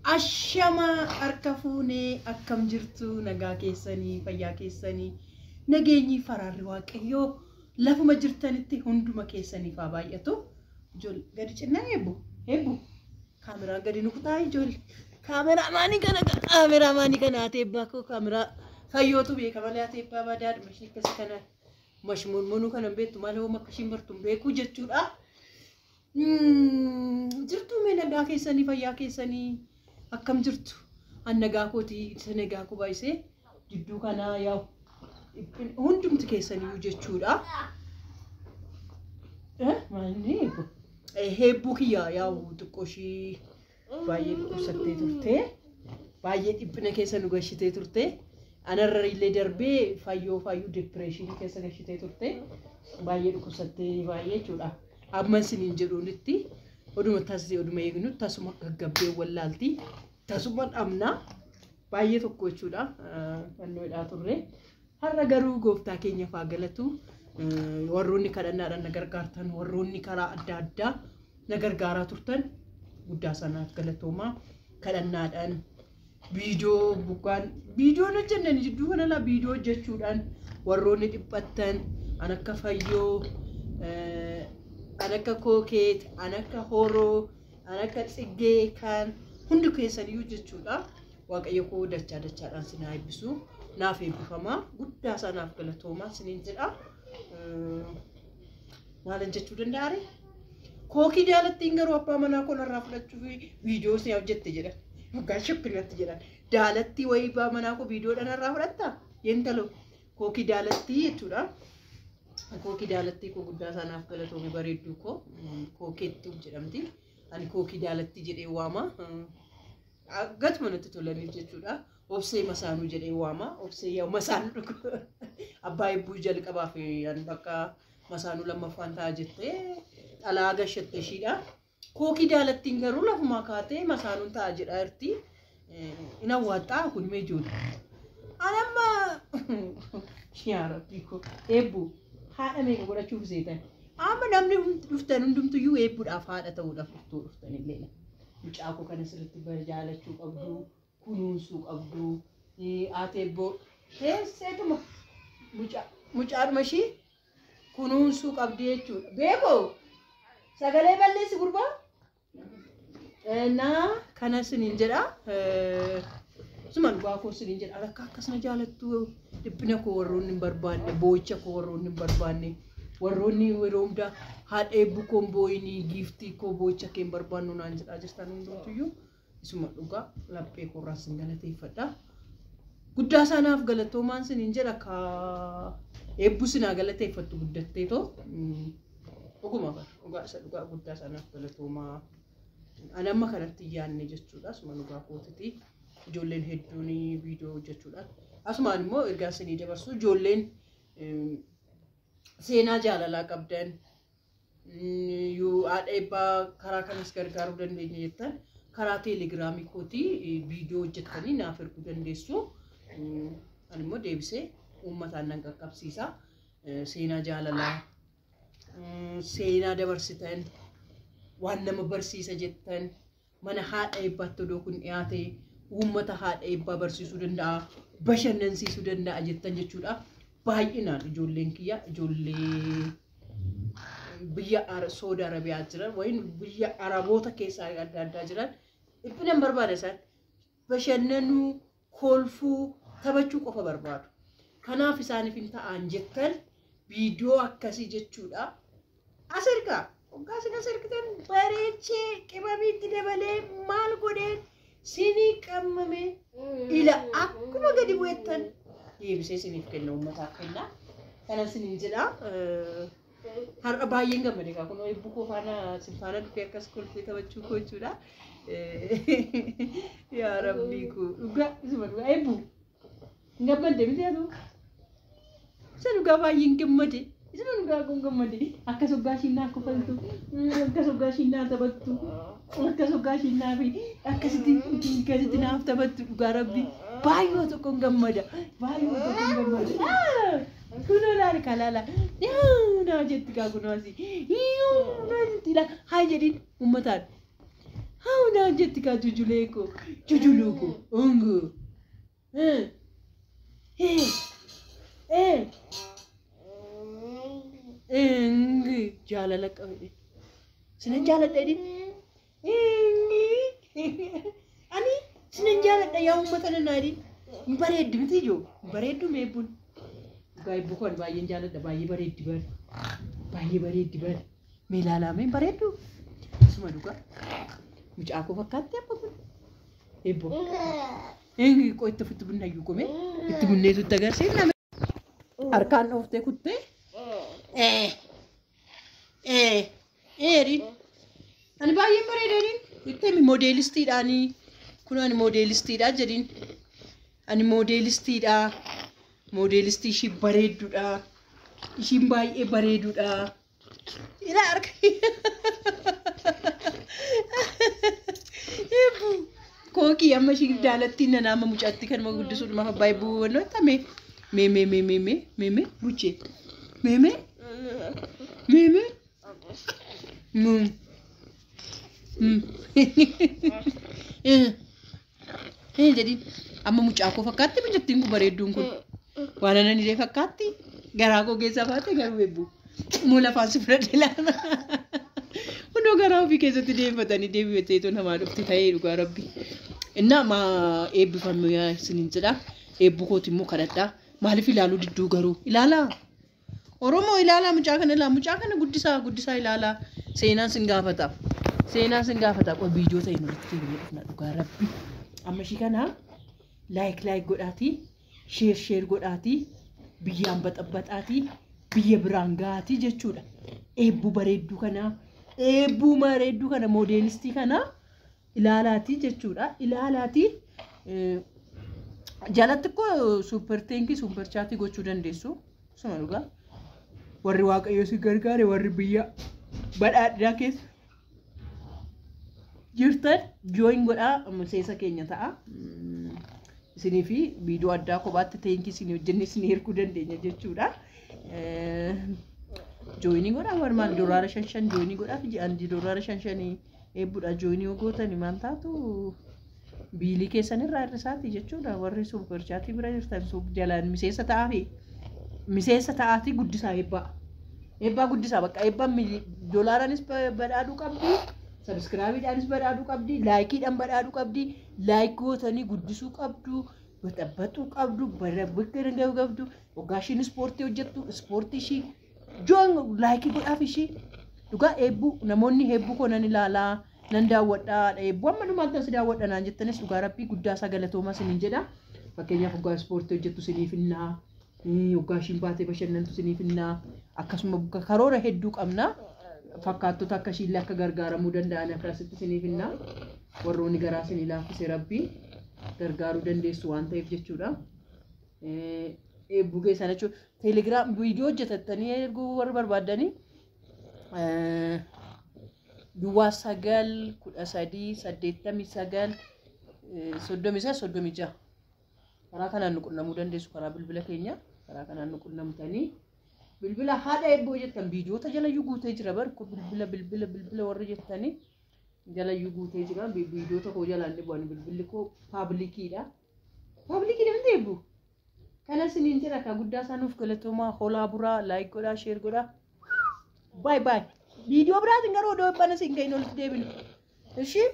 Ashamaa harka fuunee akkam jirtu nagaa keessanii fayyaa keessanii nageenyi faraarri waaqayyoo lafuma jirtanitti hunduma keessaniif haa baay'atu. Ijoollee gadi cinnaa eebbu eebbu kaameraan gadi nu kutaa ijoollee kaameraamaanii kana kaameraamaanii kana ati eebbaa koo kaameraa fayyootu beeka malee ati eebbaa badaadhuma ishee akkas kana mashmuunmunuu kana hin beektu malee hooma akka ishiin bartu hin beeku jechuudha. Jirtuu mee nagaa keessanii fayyaa keessanii akkam jirtu? An nagaa kootii isa nagaa koo baay'isee jidduu kanaa yaa'u hundumti keessaniyyuu jechuudha. Maalni eebbu? Heebbuu kiyya yaa'u xiqqoo ishii baay'ee dhukkubsattee turte. Baay'ee dhiphina keessa nu gashitee turte. Anarra illee darbee fayyoo fayyuu dipireeshinii keessa gashitee turte. Baay'ee dhukkubsattee baay'ee jechuudha. Amma isiniin jedhuunitti oduma tasii oduma eegnu tasuma gaggabdee wallaalti. Tasuma dhabna. Baay'ee tokko jechuudha. Fannoodhaa turre. Har'a garuu gooftaa keenya faa galatu. Warroonni kadhannaadhaan na gargaartan, warroonni karaa adda addaa na gargaaraa turtan guddaa sanaaf galatoomaa. Kadhannaadhaan viidiyoo bukaan viidiyoon hojjennan jidduu kana laa viidiyoo hojjechuudhaan warroonni dhiphattan an akka fayyoo an akka kookeet an akka horoo an akka tsiggee kan hundi keessaniyyuu jechuudha. Waaqayyo koo dachaa dachaadhaan sin haa eebbisu. Naaf eebbifamaa guddaa isaa naaf galatoomaa siniin jedha. Maalan jechuu danda'a ree? Kookii daalattiin garuu abbaa manaa koo narraa fudhachuuf viidiyoo sin hojjette jedhan. Waggaa shukkinatti jedhan. Daalattii wayii abbaa manaa koo viidiyoodhaan narraa fudhattaa? Yentalo kookii daalattii jechuudha. Kookii daalattii koo guddaa isaa naaf galatoome bareedduu koo kookeettuu jedhamti. Ani kookii daalattii jedhee waama. Gatuma natti tolaniif jechuudha. Obsee masaanuu jedhee waama. Obsee yaa masaanuu dhugu. Abbaa hebbuu jalqabaaf an bakka masaanuu lammaffaan ta'a jettee dhalaa gashatte ishiidha. Kookii daalattiin garuu lafumaa kaatee masaanuun ta'a jedhaa jirti. In awwaaxxaa kun mee ijoollee. Ani amma yaa rabbii koo eebbu haadha meeqa godhachuuf seetan. Amma namni dhuftan hundumtuyyuu eebbuudhaaf haadha ta'uudhaaf dhuftuu dhuftan illee. Mucaa koo kana sirriitti jaalachuu qabdu, kunuunsuu qabdu, haati eebboo teesseetuma mucaadhuma ishii kunuunsuu qabdi jechuudha. Beekoo sagalee balleessi gurbaa. Naa kana siniin jedha. Suma dhugaa koo siniin jedha. Akka akkasuma jaalattu dhiphina koo warroonni hin barbaanne, boo'icha koo warroonni hin barbaanne, warroonni yeroo hundaa haadha eebbu koo hin boo'inii, giiftii koo boo'icha kee hin barbaannu naan jedhaa jirtan hundumtuyyuu. Isuma dhugaa laphee koorraa sin galateeffadha. Guddaa isaa naaf galatoomaan siniin jedha ka eebbu sinaa galateeffattu guddattee too. Dhuguma bara dhugaa isa dhugaa guddaa isaa naaf galatoomaa. Ani amma kanatti hin yaadne jechuudha. Asuma dhugaa kootiti. Ijoolleen hedduun viidiyoo hojjechuudhaan. Asumaan immoo ergaa isinii dabarsu ijoolleen seenaa jaalalaa qabdan yoo haadha eebbaa karaa kanas gargaaruu dandeenya jettan karaa teelegiraamii kootii viidiyoo hojjettanii naaf erguu dandeessu. Ani immoo deebisee uummataan nan qaqqabsiisa. Seenaa jaalalaa, seenaa dabarsitan, waan nama barsiisa jettan, mana haadha eebbaatti odoo kun dhiyaate uummata haadha eebbaa barsiisuu danda'a, bashannansiisuu danda'a jettan jechuudha. Baay'inaan ijoolleen kiyya ijoollee biyya Saudi Arabiyaa jiran wayin biyya Araboota keessaa adda addaa jiran dhiphina hin barbaada isaan bashannanuu, kolfuu, taphachuu qofa barbaadu. Kanaaf isaaniif hin ta'an jettan viidiyoo akkasii jechuudha. As ergaa hoggaa isin as ergitan bareechee qimamiitti dabalee maal godheen sinii qammamee ila akkuma gadi bu'ettan deebisee isiniif kenna uummataaf kenna. Kana isiniin jedha. Har'a baay'een gammade egaa kun eebbu koo faana sin faana dhufee akkas kolfee taphachuu koo jechuudha. Yaa rabbii koo dhugaa isuma dhugaa eebbu hin gammadde miti atu. Isa dhugaa baay'een gammade. Isuma dhugaa kun gammade. Akkas hoggaa ishiin naa kofaltu, akkas hoggaa ishiin naa taphattu, akkas hoggaa ishiin naa fi akkasitti akkasitti naaf taphattu dhugaa rabbi. Baay'ee tokkoon gammada. Baay'ee tokkoon gammada. Kunoo laali kalaala. Naa jetti kaa kunoo asii. Naa jetti laa. Haa jedhin uummataan. Haa naan jetti kaa jujulee koo jujuluu koo unguu. Jaalala qabde. Sinan jaaladha jedhin. Ani sinan jaaladha yaa uummata nanaa jedhin. Hin bareeddi miti ijoo. Hin bareeddu meebbuun. Dhugaa eebbuu koo ani baay'een jaaladha. Baay'ee bareeddi bari. Baay'ee bareeddi bari. Mee ilaalaa mee hin bareeddu? Isuma dhugaa. Mucaa koo fakkaatti abba kun. Eebboo. Inni qoo itti ofitti bunnayyuu kome. Itti bunneetu itti agarsiifna. Harkaan dhooftee kuttee. Eeriin. Ani baay'een bareeda jedhin. Itti himi moodeelistiidhaanii. Kun ani moodeelistiidha jedhin. Ani moodeelistiidha. Moodeelistii ishii bareedduudha. Ishiin baay'ee bareedudha. Ilaa harka. Eebbuu. Kookii amma ishii jaalattiin nana amma mucaatti kanuma guddisuudhumaaf abbaa eebbuu wannoo itti mee mee mee mee mee mee mee buchee mee mee mee mee mm mm eh jedhin amma mucaa koo fakkaatti mucattiin kun bareedduun kun waan anan illee fakkaatti garaa koo keessaa baate garuu eebbuu moo lafaan si fudhadhe laata hundoo garaa ofii keessatti deeffatanii deebifatee namaa dhufte ta'ee dhugaa rabbi. Innaa ma eebbifamee isiniin jedha. Eebbu kooti immoo kadhadhaa. Maaliif ilaaluu didduu garuu? Ilaalaa. Oromoo ilaalaa mucaa kana ilaalaa. Mucaa kana guddisaa guddisaa ilaalaa. Seenaan sin gaafata. Seenaan sin gaafata. Qoy viidiyoo ta'e nutti deebinee dhufna dhugaa rabbi. Amma ishii kana like like godhaatii share share godhaatii biyyaan baxabbaxaatii biyya biraan gahaatii jechuudha. Eebbuu bareedduu kana eebbuu bareedduu kana moodeelistii kana ilaalaatii jechuudha. Ilaalaatii jalatti koo super thanks super chat gochuu dandeessu. Suma dhugaa. Warri Waaqayyo si gargaare warri biyya badhaadhinaa keessa jirtan join godhaa miseensa keenya ta'a. Isinii fi viidiyoo addaa kophaatti thanks isinii hojjennee isinii erguu dandeenya jechuudha. Join godhaa warri maal $5 5 join godhaa fi ji'aan $5 5 eebbuudha join yoo gootani maal taatu bill keessan irraa hir'isaati jechuudha. Warri super chat bira jirtan suuf jalaan miseensa ta'aa fi miseensa ta'aatii guddisaa eebbaa. Eebbaa guddisaa bakka eebbaan doolaaraanis badhaadhuu qabdi. Subscribeiidhaanis badhaadhuu qabdi. Likeiidhaan badhaadhuu qabdi. Like gootanii guddisuu qabdu. Baxabbaxuu qabdu. Barabbikkee qabdu. Waggaa ishiin ispoortii hojjettu. Ispoortii ishii join like godhaaf ishii. Dhugaa eebbuu namoonni eebbuu koo nan ilaalaa nan daawwadhaa eebbuu amma dhumaan tan si daawwadha naan jettanis dhugaa rabbii guddaa isaa galatoomaa isiniin jedha. Fakkeenyaaf waggaa ispoortii hojjettu isiniif hinnaa. Waggaa ishiin baatee bashannantu isiniif hinnaa. Akkasuma karoora hedduu qabna. Fakkaattota akka ishiillee akka gargaaramuu danda'an akkasitti isiniif hinnaa. Warroonni garaa isinii laaffise rabbii gargaaruu dandeessu waan ta'eef jechuudha. Eebbuu keessan jechuudha. Telegram viidiyoo hojjetattanii erguu warri barbaaddanii 09 13 89 39 36 karaa kanaan nu qunnamuu dandeessu karaa bilbila keenya karaa kanaan nu qunnamtanii bilbila haadha eebboo jettan viidiyoota jalayyuu guutee jira bar bilbila bilbila bilbila warri jettanii jalayyuu guutee jira viidiyoota koo jalaan dhibu bilbilli koo publiciidha. Publiciidha miti eebbu. Kana isiniin jedha ka guddaa isaa nuuf galatoomaa holaa buraa like godhaa share godhaa. Bye bye. Viidiyoo biraatiin garuu odoo eebbana siin gahin olitti deebinu. Ishii.